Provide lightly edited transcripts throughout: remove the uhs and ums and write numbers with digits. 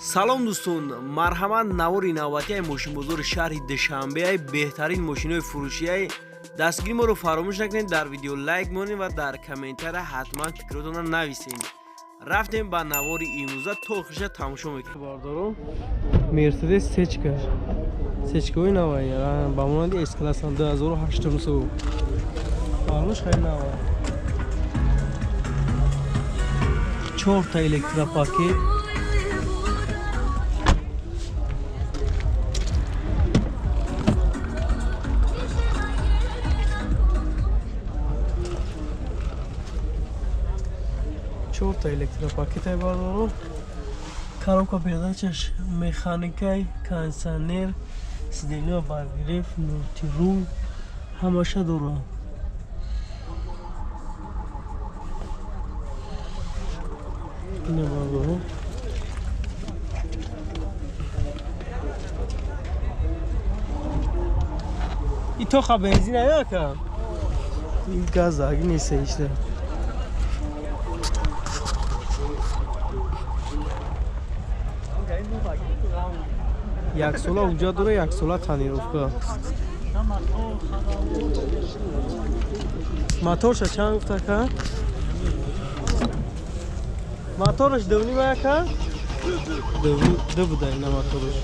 Салом дӯстон, марҳамат, навори навбатияи мошинбозори шаҳри Душанбеай, беҳтарин мошинои фурӯшияй. Дастгири моро фаромӯш накунед, дар видео лайк монед ва дар комментария ҳатман фикротонро нависед. Рафтем ба навори имрӯза, то охириша тамошо мекунем. Бардоро, Мерседес сечка, сечкаҳои навай, ба монанди С класс 2008 сол. Фаромӯш, хеле навай. Чорта электропакет. Чорта электропакетай, бардоро. Коробка передачаш механикай, кондиционер, сиденья баргреф, мультирул ҳамаша дора. Ина, бардоро. И тоха бензин аяка? Ин газ аги нест ишта. Яксола ҳуҷҷат дора, яксола тонировка. Моторша чанд гуфта, ака? Мотораш дувним, ака? Ду буда ина мотораш.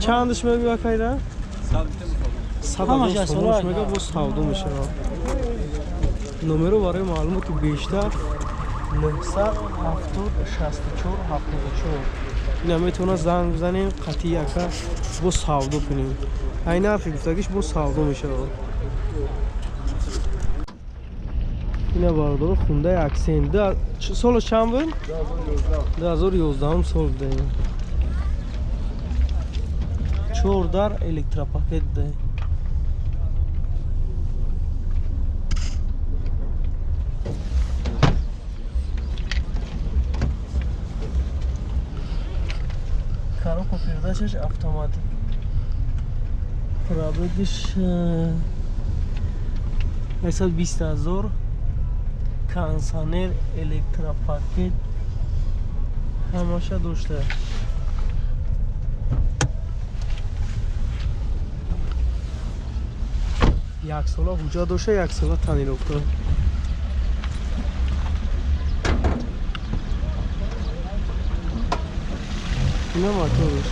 Чандаш мегӯ, акайра? 100 ҳазор мега, боз савдо мешавад. Номеро барои маълумоти бештар 970 64 74. Ина метавонад занг бизанем, қатъи ака боз савдо кунем. Ай нархи гуфтагиш боз савдо мешавад. Ина, бародаро, Хундай Аксент. Соло чанд буд? 2011 сол буда. Чор дар электропакет буда. Коробка передачаш автоматик. Пробегиш 120 000. Кондиционер, электропакет ҳамаша дошта. Яксола ҳуҷҷат дошта, яксола тонировка. Ина моторш.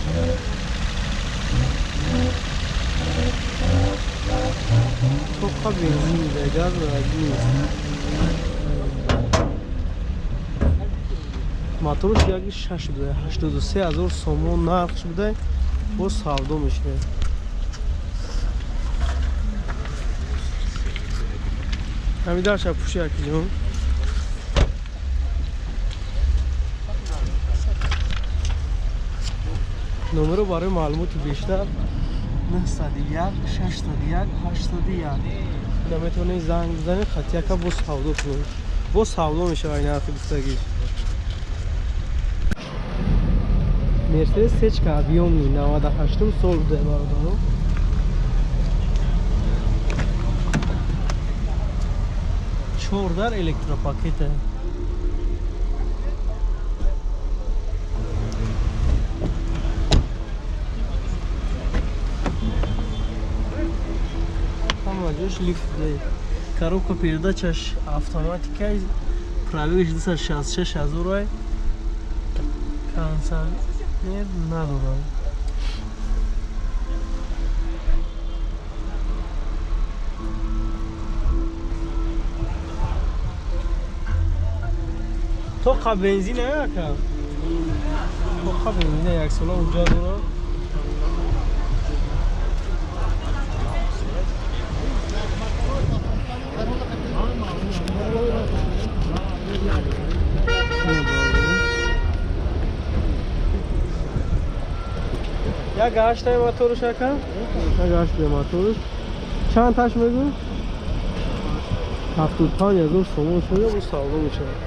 Тоқа бензин мида, газ нест. Моторш яки шаш буда, 83 000 сомон нархш буда, боз савдо мешавад. Ҳамин дарша пӯши, акиҷон. Номеро барои маълумоти бештар 901 601 81. Ина метавонед занг бизанед, хатияка боз савдо кунед. Боз савдо мешавад ин нархи гуфтагиш. Мерседес сечка объёмный, 98 сол буда, бародаро. Чордар электропакета. Ҳама ҷош лифт буда. Коробка передачаш автоматика, пробегаш 266 ҳазор. Кондиционер надорад. Тоқа бензин ака? Тоқа бензин, яксола ҳуҷҷат дорад. Як ҳаштаи моторш, ака? Як ҳаштаи моторш. Чанд таш мегӯ? 75 000 сомон шуда, бо савдо мешавад.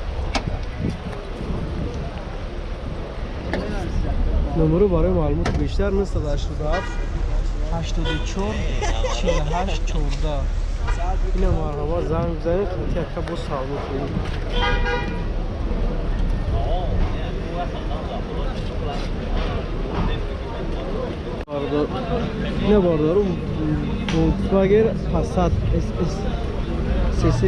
Номеро барои маълумоти бештар 987 84 48 14. Ина марҳабо занг бизанед, хати яка бо савдо кунед. Ина бародару Volkswagen Passat SS CC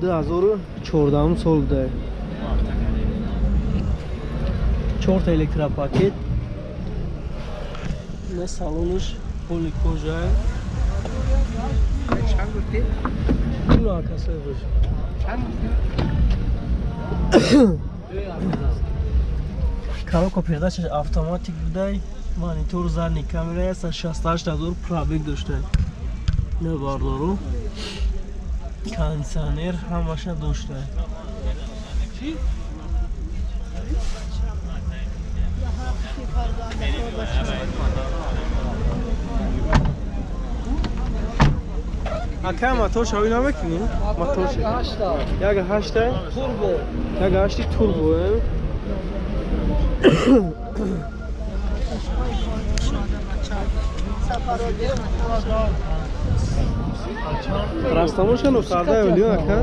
2014 сол буда. 4 та электропакет. На салонаш поли кожа. Чанд гуфтӣ? Ну, акасай бош. Чанд гуфтӣ? Коробка передачаш автоматик будай, монитор задний камера 168 000 пробег дошта. На бардору. Кондиционер ҳамаша дошта. Ака мотор шави намекунӣ? Мотор як ҳашта турбо. Як ҳашти турбо. Растамошка нокарда ё ака?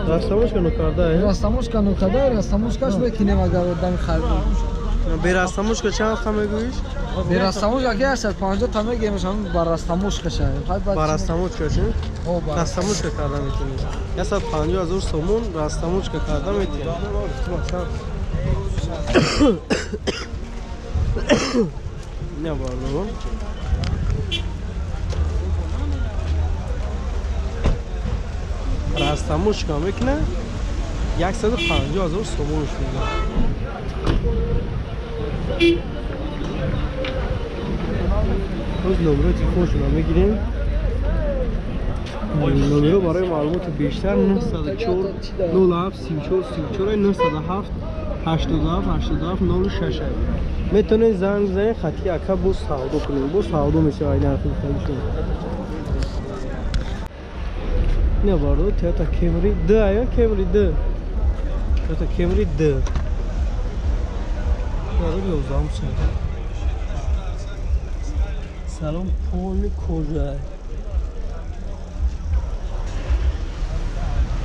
Растамошка нокарда? Растамошка нокарда, растамошкаш мекунем агар одам харид. Бе растамошка чанд ха мегӯиш? Бе растамошка ки 850 та мегӯем, ҳам ба растамошка ша. Ба растамошка чи? Растамошка карда метавонӣ. 150 000 сомон растамошка карда метавонӣ. Не барнома. Растамошка мекунад 150 000 сомонш мегирад. Боз номерои телефоншонро мегирем. Номеро барои маълумоти бештар 904 07 34 34 907 87 87 06. Метавонед занг бизанед, хати ака боз савдо кунед. Боз савдо мешавад нархи гуфтагишон. Не бардо, Toyota Camry D ая, Camry D. Toyota Camry D. Салон полный кожа.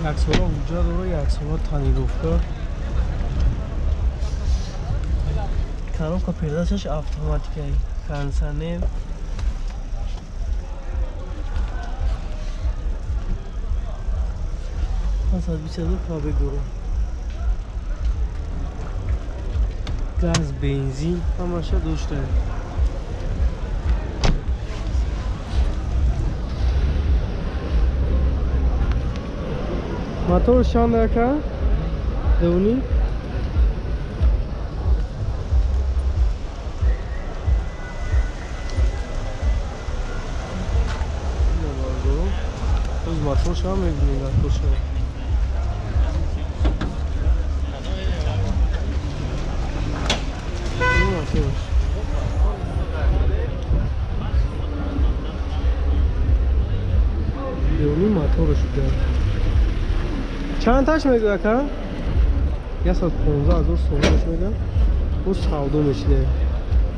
Як сола ҳуҷҷат дора, як сола тонировка. Коробка передачаш автоматика, кондиционер. Пас аз 22 пробег дора. Газ, бензин ҳамаша дошта. Мотор чанд ака? Девни? Боз моторша мебинем, моторша. Девни моторш буда. Чанд таш мегӯяд ака? 115 000 сомонаш мегӯяд. Боз савдо мешида.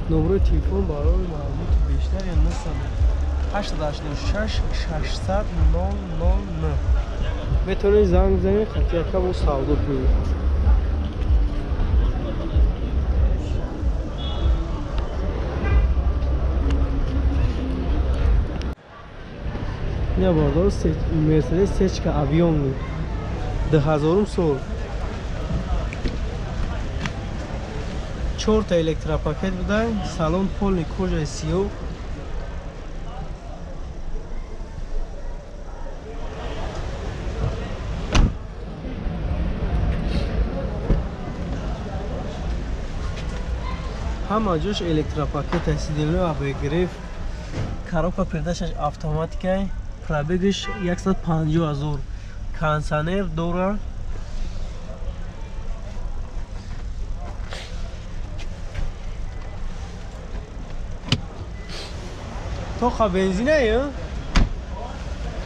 Номерои телефон барои маълумоти бештар 986 600 009. Метавонед занг бизанед, хати ака боз савдо кунед. Ина бардор Мерседес Сечка Авион 2000 сол. 4 та электропакет буда, салон полный кожаи сиёҳ. Ҳама ҷош электропакет аст, сиденье абгреф, коробка передачаш автоматика, пробегаш 150 000, кондиционер дора. Тоқа бензин ая?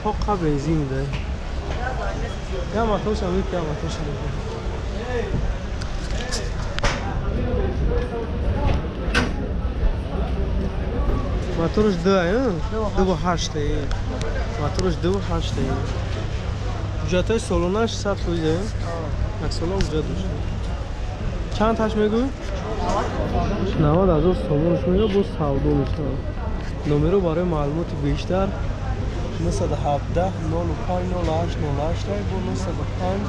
Тоқа бензин да. Я мотор шам, я мотор шам. Моторш 2, 2.8. Моторш 2.8. Ҳуҷҷатҳои солонааш 100%. Як сола ҳуҷҷат дошта. Чанд таш мегӯй? 90,000 сомонаш мегӯ, боз савдо мешавад. Номеро барои маълумоти бештар 917 05 08 08 бо 905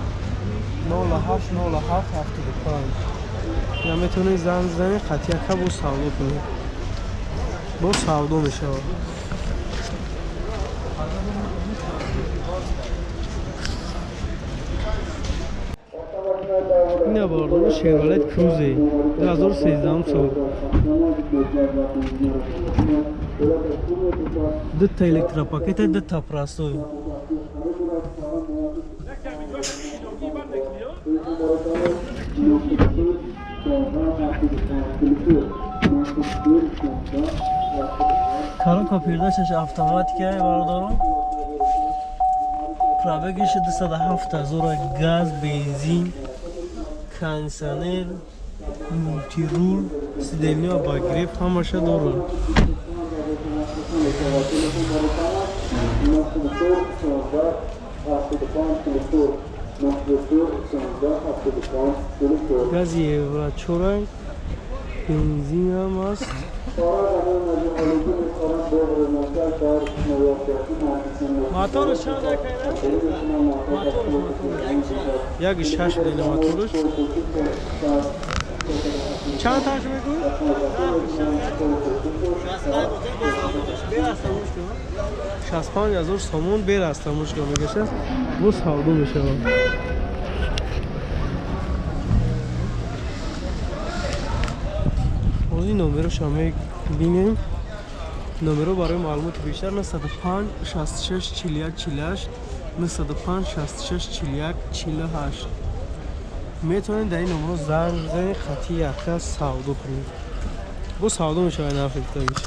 08 07 75. Я метавонед занг занед, қатъияка боз савдо кунед. Боз савдо мешавад. Ина бардор Chevrolet Cruze 2013 сол. Дута электропакета, дута простой. Коробка передачаш автоматика бародарон. Пробегиш 207,000, газ, бензин, кондиционер, мультирул, сиденье обогрев ҳамаша дорад. Гази евро 4, бензин ҳам аст. Моторш чанд акайна? Як шаш бина моторш. Чанд таш мегӯй? 65,000 сомон бер аз тамошга мегашад. Боз савдо мешавад. Ҳозир номерошам мебинем. Номеро барои маълумоти бештар 905 66 41 48 905 66 41 48. Метавонед дар ин номеро занг бизанед, хати якка савдо кунед. Боз савдо мешавад нархи гуфтагиш.